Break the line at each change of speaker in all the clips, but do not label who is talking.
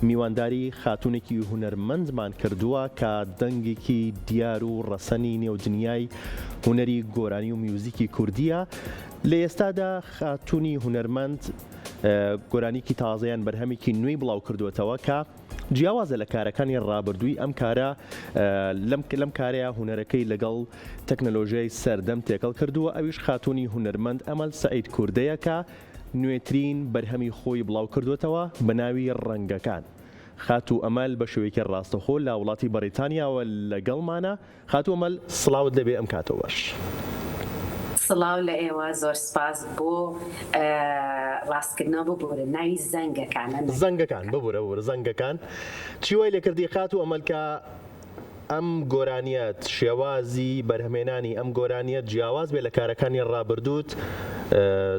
میوانداری خاتوونێکی هونەرمەندمان کردووە کە دەنگێکی دیار و ڕەسەنی نێو دنیای هونەری گۆرانی و میوزیکی کوردییە. لە ئێستادا خاتوونی هونەرمەند گۆرانیکی تازە یان بەرهەمێکی نوێی بڵاو کردووەتەوە کە جیاوازە لە کارەکانی ڕابردووی ئەم کارە لەم لەم کارەیە هونەرەکەی لەگەڵ تەکنەلۆژیای سەردەم تێکەڵ کردووە ئەویش خاتوونی هونەرمەند ئەمەل سەعید کوردەیە کە نوێترین بەرهەمی خۆی بڵاو کردووەتەوە بە ناوی ڕەنگەکان. خاتوو ئەمەل بە شێوەیەکی ڕاستەوخۆ لە وڵاتی بەڕیتانیاوە لەگەڵمانە. خاتوو ئەمەل سڵاوت لێبێ ئەم کاتەو باش.
سڵاو لە ئێوە زۆر سپاس بۆ ڕاستکردنەوە ببورە ناوی زەنگەکانە نەک
زەنگەکان ببورە ببورە زەنگەکان چی وای لێکردی خاتوو ئەمەل کە ئەم گۆرانیەت شێوازی بەرهەمێنانی ئەم گۆرانیەت جیاواز بێ لە کارەکانی ڕابردووت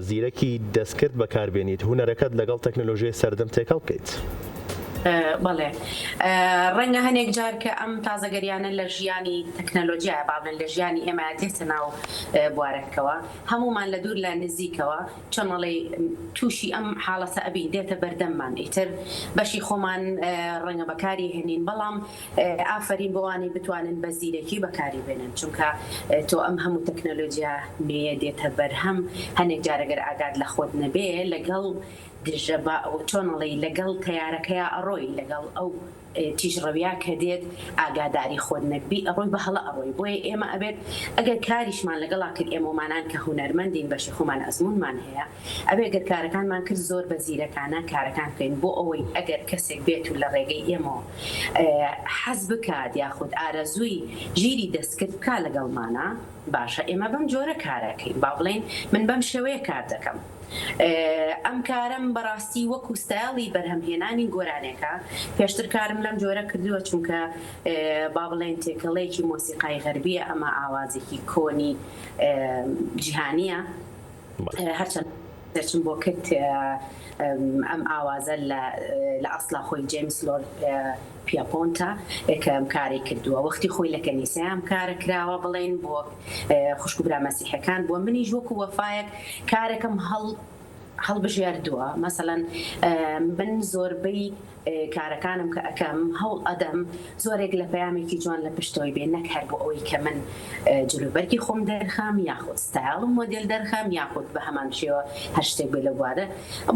زیرەکی دەستکرد بەکاربێنیت هونەرەکەت لەگەڵ تەکنەلۆژیای سەردەم تێکەڵ بکەیت.
بەڵێ ڕەنگە هەنێک جار کە ئەم تازەگەریانە لە ژیانی تەکنەلۆجیایە با بڵێن لە ژیانی ئێمە دێتە ناو بوارەکەوە هەموومان لە دوور لە نزیکەوە چۆن ئەڵێی تووشی ئەم حاڵەتە ئەبین دێتە بەردەممان ئیتر بەشی خۆمان ڕەنگە بەکاری هێنین بەڵام ئافەرین بۆ ئەوانەی بتوانن بە زیرەکی بەکاری بێنن چونکە تۆ ئەم هەموو تەکنەلۆجیا نوێیە دێتە بەرهەم هەنێک جار ئەگەر ئاگات لە خۆت نەبێ لەگەڵ دژە با چۆن ئەڵێی لەگەڵ تەیارەکەیا ئەڕۆی لەگەڵ ئەو تیژڕەویا کە دێت ئاگاداری خۆت نەبی ئەڕۆی بە هەڵە ئەڕۆی بۆیە ئێمە ئەبێت ئەگەر کاریشمان لەگەڵا کرد ئێمەومانان کە هونەرمەندین بەشی خۆمان ئەزموونمان هەیە ئەبێ گەر کارەکانمان کرد زۆر بە زیرەکانە کارەکان بکەین بۆ ئەوەی ئەگەر کەسێک بێت و لە ڕێگەی ئێمەوە حەز بکات یاخود ئارەزووی ژیری دەستکرد بکا لەگەڵمانا باشە ئێمە بەم جۆرە کارەکەین با بڵێین من بەم شێوەیە کار دەکەم ئەم کارەم بەڕاستی وەکو ستایڵی بەرهەمهێنانی گۆرانێکە پێشتر کارم لەم جۆرە کردووە چونکە با بڵێین تێکەڵەیەکی مۆسیقای غەربیە ئەمە ئاوازێکی کۆنی جیهانیە هەرچەند سێرچم بۆ کرد ئەم ئاوازە لە ئەسڵا خۆی جەیمس لۆرد پیاپۆنتە کە ئەم کارەی کردووە وەختی خۆی لە کەنیسەیە ئەم کارە کراوە بڵێن بۆ خوشک و برا مەسیحەکان بووە منیش وەکو وەفایەک کارەکەم هەڵ هەڵبژێردووە مەسەلەن من زۆربەی کارەکانم کە ئەکەم هەوڵ ئەدەم زۆرێک لە پەیامێکی جوان لە پشتەوەی بێ نەک هەر بۆ ئەوەی کە من جلوبەرگی خۆم دەرخەم یاخود ستایڵ و مۆدێل دەرخەم یاخود بە هەمان شێوە هەر شتێک بێ لەو بوارە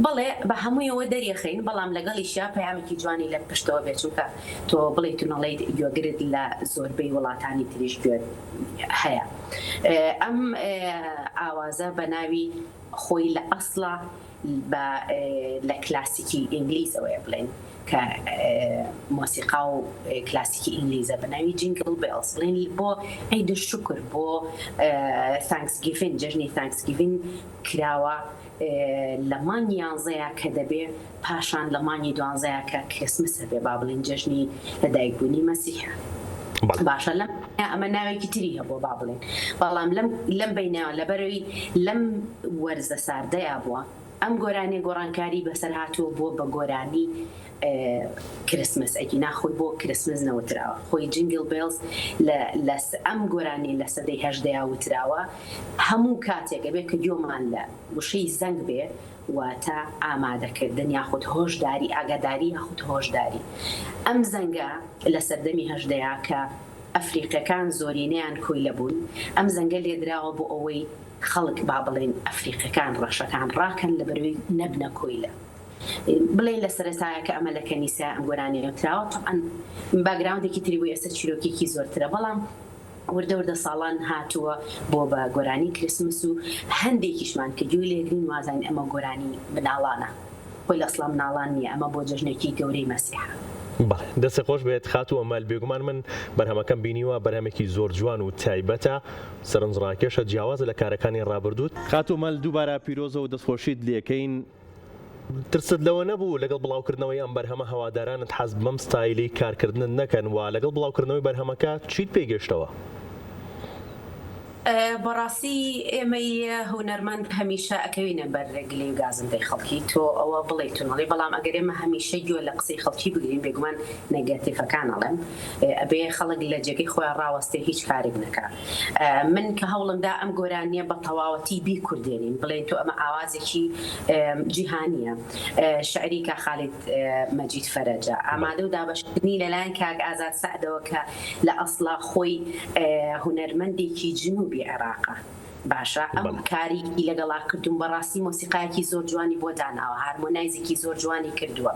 بەڵێ بە هەموویەوە دەریەخەین بەڵام لەگەڵیشیا پەیامێکی جوانی لە پشتەوە بێ چونکە تۆ بڵێیت و نەڵێیت گوێگرت لە زۆربەی وڵاتانی تریش گوێ هەیە ئەم ئاوازە بە ناوی خۆی لە ئەسڵا بە لە کلاسیکی ئینگلیزەوەیە بڵێن کە مۆسیقا و کلاسیکی ئینگلیزە بە ناوی Jingle Bells بڵێن بۆ عید شوکر بۆ Thanksgiving جەژنی Thanksgiving کراوە لە مانگی یانزەیە کە دەبێ پاشان لە مانگی دوانزەیە کە کریسمسە بێ با بڵێن جەژنی لەدایکبوونی مەسیحە باشە لەم ئەمە ناوێکی تری هەبووە با بڵێن بەڵام لەم لەم بەینە لەبەرەوەی لەم وەرزە ساردەیا بووە ئەم گۆرانیە گۆڕانکاری بەسەر هاتووە بووە بە گۆرانی کریسمس ئەگینا خۆی بۆ کریسمس نەوتراوە خۆی Jingle Bells لە لە ئەم گۆرانیە لە سەدەی هەژدەیا وتراوە هەموو کاتێک ئەبێ کە گۆمان لە وشەی زەنگ بێ واتە ئامادەکردن یاخود هۆشداری، ئاگاداری یاخود هۆشداری. ئەم زەنگە لە سەردەمی هەژدەیا کە ئەفریقیەکان زۆرینەیان کۆیلە بوون، ئەم زەنگە لێدراوە بۆ ئەوەی خەڵک با بڵێین ئەفریقیەکان ڕەشەکان ڕاکەن لەبەرئەوەی نەبنە کۆیلە. بڵێین لە سەرەتایە کە ئەمە لە کەنیسە ئەم گۆرانیە وتراوە تەبعەن background ێکی تری بوو ئێستا چیرۆکێکی زۆرترە بەڵام وردە وردە ساڵان هاتووە بۆ بە گۆرانی کریسمس و هەندێکیشمان کە گوێی لێگرین وازانین ئەمە گۆرانی مناڵانە خۆی لە ئەسڵا مناڵان نییە ئەمە بۆ جەژنێکی گەورەی مەسیحە.
بەڵێ دەستت خۆش بێت خاتوو ئەمەل بێگومان من بەرهەمەکەم بینیوە بەرهەمێکی زۆر جوان و تایبەتە سەرنجڕاکێشە جیاوازە لە کارەکانی ڕابردووت. خاتوو ئەمەل دووبارە پیرۆزە و دەستخۆشیت لێکەین. ترست لەوە نەبوو لەگەڵ بڵاوکردنەوەی ئەم بەرهەمە هەوادارانت حەز بەم ستایلەی کارکردنت نەکەن و لەگەڵ بڵاوکردنەوەی بەرهەمەکە چیت پێ گەشتەوە؟
بەڕاستی ئێمەی هونەرمەند هەمیشە ئەکەوینە بەر گلەی و گازندەی خەڵکی، تۆ ئەوە بڵێیت و نەڵێی، بەڵام ئەگەر ئێمە هەمیشە گوێ لە قسەی خەڵکی بگرین بێگومان نێگەتیڤەکان ئەڵێم ئەبێ خەڵک لە جێگەی خۆیان ڕاوەستێ هیچ کارێک نەکا. من کە هەوڵم دا ئەم گۆرانییە بە تەواوەتی بیکوردێنین بڵێین تۆ ئەمە ئاوازێکی جیهانییە شعری کاک خالید مەجید فەرەجە ئامادە و دابەشکردنی لەلایەن کاک ئازاد سەعدەوە کە لە ئەسڵا خۆی هونەرمەندێکی جنوبی عێراقە باشە ئەم کاری لەگەڵا کردوم بەڕاستی مۆسیقایەکی زۆر جوانی بۆ داناوە هارمۆنایزێکی زۆر جوانی کردووە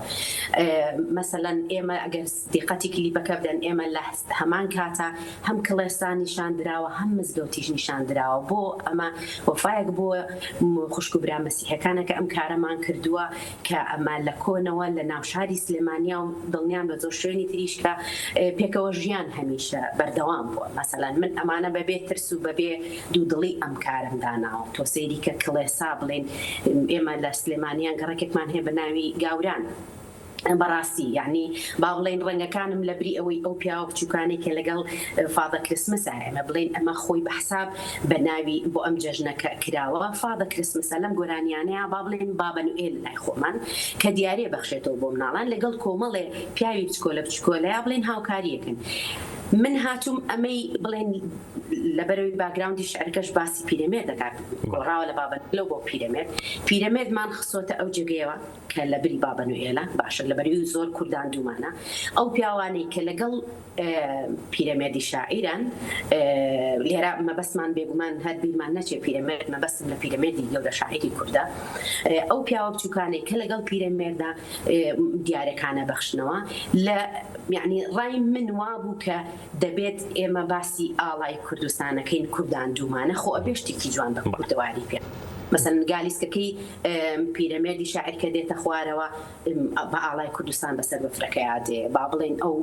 مەسەلەن ئێمە ئەگەر دیقەتی کلیپەکە بدەن ئێمە لە هەمان کاتا هەم کڵێسا نیشان دراوە هەم مزگەوتیش نیشان دراوە بۆ ئەمە وەفایەک بۆ خوشک و برا مەسیحەکانە کە ئەم کارەمان کردووە کە ئەمە لە کۆنەوە لە ناو شاری سلێمانیا و دڵنیام لە زۆر شوێنی تریش کە پێکەوە ژیان هەمیشە بەردەوام بووە مەسەلەن من ئەمانە بەبێ ترس و بەبێ دوودڵی ئەم کارەم داناوە تۆ سەیری کە کڵێسا بڵێن ئێمە لە سلێمانیان گەڕەکێکمان هەیە بە ناوی گاوران بەڕاستی یەعنی با بڵێین ڕەنگەکانم لەبری ئەوەی ئەو پیاوە بچوکانەی کە لەگەڵ Father Christmas ە ئێمە بڵێین ئەمە خۆی بە حساب بە ناوی بۆ ئەم جەژنە کە کراوە Father Christmas ە لەم گۆرانیانەیا با بڵێین بابە نوئێل لای خۆمان کە دیاریە بەخشێتەوە بۆ مناڵان لەگەڵ کۆمەڵێ پیاوی بچکۆلە بچکۆلەیا بڵێین هاوکاریەکەن من هاتووم ئەمەی بڵێن لەبەرەوەی background ی شعرەکەش باسی پیرەمێرد دەکات گۆڕاوە لە بابە نوئێلەوە بۆ پیرەمێرد پیرەمێردمان خستۆتە ئەو جێگەیەوە کە لە بری بابە نوئێلە باشە لە بەری زۆر کوردان دوومانە ئەو پیاوانەی کە لەگەڵ پیرەمێردی شاعیران لێرە مەبەستمان بێگومان هەر بیرمان نەچێ پیرەمێرد مەبەستم لە پیرەمێردی گەورە شاعیری کوردە ئەو پیاوە بچووکانەی کە لەگەڵ پیرەمێردا دیارەکانە بەخشنەوە لە یعنی ڕای من وابوو کە دەبێت ئێمە باسی ئاڵای کوردستانەکەین کوردان دوومانە خۆ ئەبێ شتێکی جوان بە کوردەواری پێ مەسەلەن گالیسکەکەی پیرەمێردی شاعیر کە دێتە خوارەوە بە ئاڵای کوردستان بەسەر بەفرەکەیا دێ با بڵێین ئەو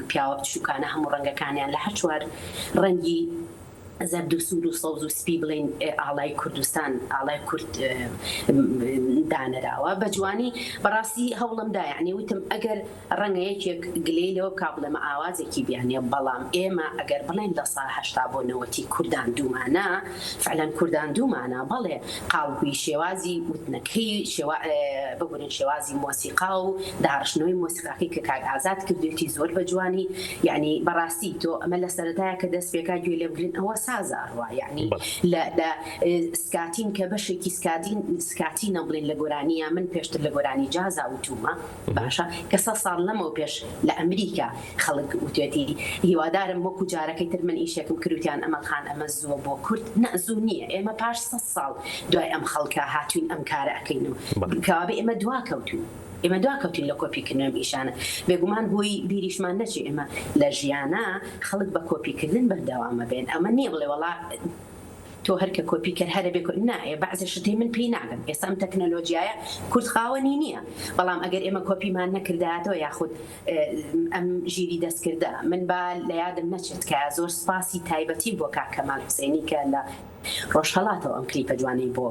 پیاوە بچووکانە هەموو ڕەنگەکانیان لە هەر چوار ڕەنگی زەرد و سوور و سەوز و سپی بڵێین ئاڵای کوردستان ئاڵای کورد دانراوە بە جوانی بەڕاستی هەوڵم دا یعنی وتم ئەگەر ڕەنگە یەکێک گلەیی لەوە بکا بڵێ مە ئاوازێکی بیانیە بەڵام ئێمە ئەگەر بڵێین لە سا 80 بۆ نەوەتی کورداندوومانە فعلەن کورداندوومانە بەڵێ قاڵبی شێوازی وتنەکەی شێوا ببورن شێوازی مۆسیقا و داڕشتنەوەی مۆسیقاکەی کە کاک ئازاد کردوێتی زۆر بە جوانی یەعنی بەڕاستی تۆ ئەمە لە سەرەتایە کە دەست پێکا گوێ لێ بگرن ئەوە سازە ئەڕوا یەعنی لە لە scatting کە بەشێکی scatting scatting ە بڵێن لە گۆرانیە من پێشتر لە گۆرانی جازا وتوومە باشە کە سە ساڵ لەمەو پێش لە ئەمریکا خەڵک وتوێتی هیوادارم وەکو جارەکەی تر من ئیشێکم کرد وتیان ئەمەل خان ئەمە زووە بۆ کورد نا زوو نییە ئێمە پاش سە ساڵ دوای ئەم خەڵکە هاتوین ئەم کارە ئەکەین و کەوابێ ئێمە دوا کەوتوین ئێمە دوا کەوتوین لە کۆپی کردنەوەی ئەم ئیشانە بێگومان بۆی بیریشمان نەچێ ئێمە لە ژیانا خەڵک بە کۆپی کردن بەردەوامە بێن ئەمە نییە بڵێ وەڵا تۆ هەر کە کۆپی کەر هەرە بێ کۆ نا ئێ بەعزێ شت هەیە من پێی ناگەم ئێستا ئەم تەکنەلۆجیایە کورد خاوەنی نییە بەڵام ئەگەر ئێمە کۆپیمان نەکردایەتەوە یاخود ئەم ژیری دەستکردە من با لە یادم نەچێت کە زۆر سپاسی تایبەتی بۆ کاک کەمال حوسێنی کە لە ڕۆژهەڵاتەوە ئەم کلیپە جوانەی بۆ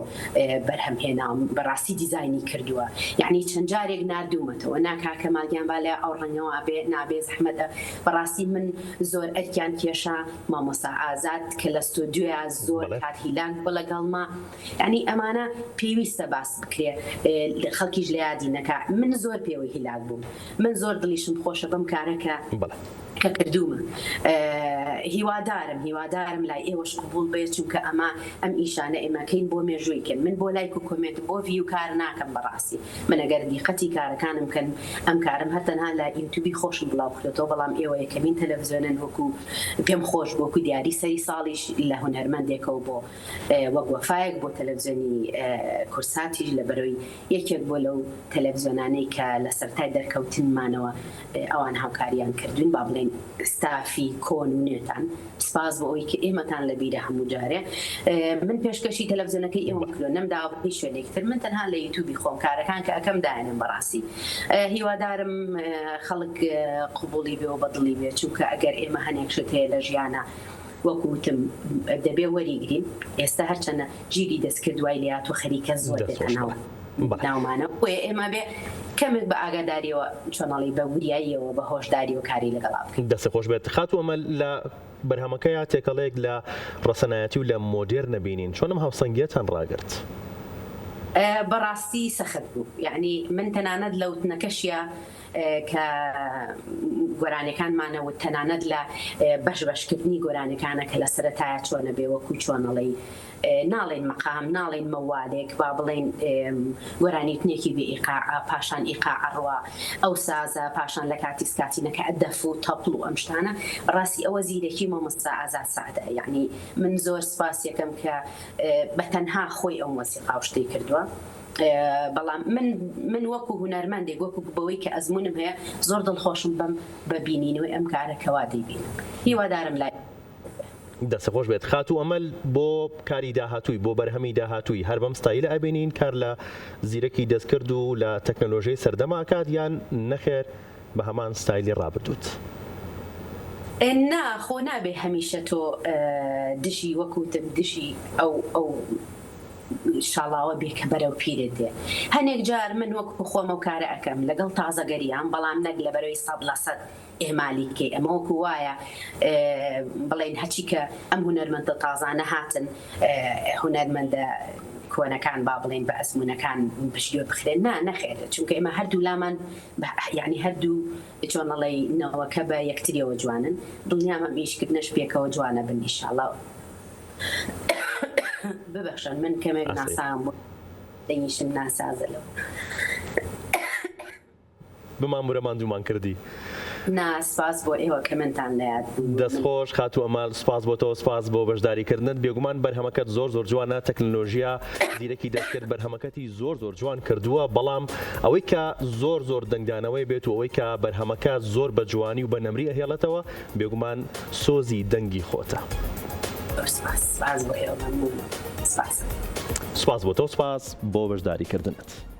بەرهەم هێناوم بەڕاستی دیزاینی کردووە یعنی چەند جارێک ناردوومەتەوە نا کاک کەمال گیان با لە ئەو ڕەنگەوە بێ نابێ زەحمەتە بەڕاستی من زۆر ئەرکیان کێشا مامۆستا ئازاد کە لە ستۆدیۆیا زۆر کات هیلاک بووە لەگەڵما یانی ئەمانە پێویستە باس بکرێ خەڵکیش لە یادی نەکا من زۆر پێوەی هیلاک بووم من زۆر دڵیشم خۆشە بەم کارە کە کە کردوومە هیوادارم هیوادارم لای ئێوەش قبوڵ بێ چونکە ئەمە ئەم ئیشانە ئێمەکەین بۆ مێژووی کەن من بۆ لایک و comment بۆ view کار ناکەم بەڕاستی من ئەگەر دیقەتی کارەکانم بکەن ئەم کارەم هەر تەنها لە یوتوبی خۆشم بڵاو کردۆتەوە بەڵام ئێوە یەکەمین تەلەفزیۆنن وەکو پێم خۆش بوو وەکو دیاری سەری ساڵیش لە هونەرمەندێکەوە بۆ وەک وەفایەک بۆ تەلەفزیۆنی کورساتیش لە بەرەوەی یەکێک بۆ لەو تەلەفزیۆنانەی کە لە سەرتای دەرکەوتنمانەوە ئەوان هاوکاریان کردوین با بڵێین ستافی کۆن و نوێتان سپاس بۆ ئەوەی کە ئێمەتان لە بیرە هەموو جارێ من پێشکەشی تەلەفزیۆنەکەی ئێوەم کردوە نەمداوە بە هیچ شوێنێکی تر من تەنها لە یوتوبی خۆم کارەکان کە ئەکەم دایەنێم بەڕاستی هیوادارم خەڵک قبوڵی بێ و بەدڵی بێ چونکە ئەگەر ئێمە هەنێک شت هەیە لە ژیانا وەکو وتم دەبێ وەریگرین ئێستا هەرچەنە ژیری دەستکرد وای لێهاتوە خەریکە زۆر دێتە ناو ناومانەوە بۆیە ئێمە بێ. کەمێک بە ئاگاداریەوە چۆنەڵی بە وریاییەوە بە هۆشداریەوە کاری لەگەڵا بکەین.
دەستت خۆش بێت خاتوو ئەمەل لە بەرهەمەکەیا تێکەڵەیەک لە ڕەسەنایەتی و لە مۆدێرنە بینین چۆن ئەم هاوسەنگیەتان ڕاگرت؟
بەڕاستی سەخت بوو یەعنی من تەنانەت لە وتنەکەشیا کە گۆرانیەکانمانە وت تەنانەت لە بەش بەشکردنی گۆرانیەکانە کە لە سەرەتایە چۆنە بێ وەکو چۆنەڵێی ناڵێین مەقام، ناڵێین مەوالێک، با بڵێین گۆرانیوتنێکی بێ ئیقاعە، پاشان ئیقاع ئەڕوا ئەو سازە، پاشان لە کاتی سکاتینەکە دەف و تەپڵ و ئەم شتانە، بەڕاستی ئەوە زیرەکی مامۆستا ئازاد سەعدە، یەعنی من زۆر سوپاسیەکەم کە بە تەنها خۆی ئەو مۆسیقا و شتەی کردووە، بەڵام من من وەکو هونەرمەندێک وەکو بەوەی کە ئەزموونم هەیە زۆر دڵخۆشم بەم بە بینینەوەی ئەم کارە کە وا دەیبینم، هیوادارم لای.
دەستت خۆش بێت خاتوو ئەمەل بۆ کاری داهاتووی بۆ بەرهەمی داهاتووی هەر بەم ستایلە ئەبینین کار لە زیرەکی دەستکرد و لە تەکنەلۆژیای سەردەم ئەکات یان نەخێر بە هەمان ستایلی ڕابردووت؟
نا خۆ نابێ هەمیشە تۆ دژی وەک وتم دژی ئەو ئەو شاڵاوە بێ کە بەرەو پیرت دێ هەنێک جار من وەکو خۆم ئەو کارە ئەکەم لەگەڵ تازەگەریام بەڵام نەک لەبەرەوەی 100% ئیهمالی بکەی ئەمە وەکو وایە بڵێین هەچی کە ئەم هونەرمەندە تازانە هاتن هونەرمەندە کۆنەکان با بڵێین بە ئەزموونەکان پشتگوێ بخرێن نا نەخێر چونکە ئێمە هەردوو لامان یعنی هەردوو چۆنەڵی نەوەکە بە یەکتریەوە جوانن دڵنیام ئەم ئیشکردنەش پێکەوە جوانە بن ئیشاڵا ببەخشن من کەمێک ناسام بوو دەنگیشم ناسازە لەو
بمانبورە ماندوومان کردی.
نا سپاس بۆ ئێوە کە منتان لە یاد بوو.
دەست خۆش خاتوو ئەمال سوپاس بۆ تۆ سوپاس بۆ بەشداری کردنت بێگومان بەرهەمەکەت زۆر زۆر جوانە تەکنەلۆژیا زیرەکی دەستکرد بەرهەمەکەتی زۆر زۆر جوان کردووە بەڵام ئەوەی کە زۆر زۆر دەنگدانەوەی بێت و ئەوەی کە بەرهەمەکە زۆر بە جوانی و بە نەمری ئەهێڵێتەوە بێگومان سۆزی دەنگی خۆتە.
زۆر سوپاس سوپاس بۆ ئێوە مەمنونم سوپاس.
سوپاس بۆ تۆ سوپاس بۆ بەشداری کردنت.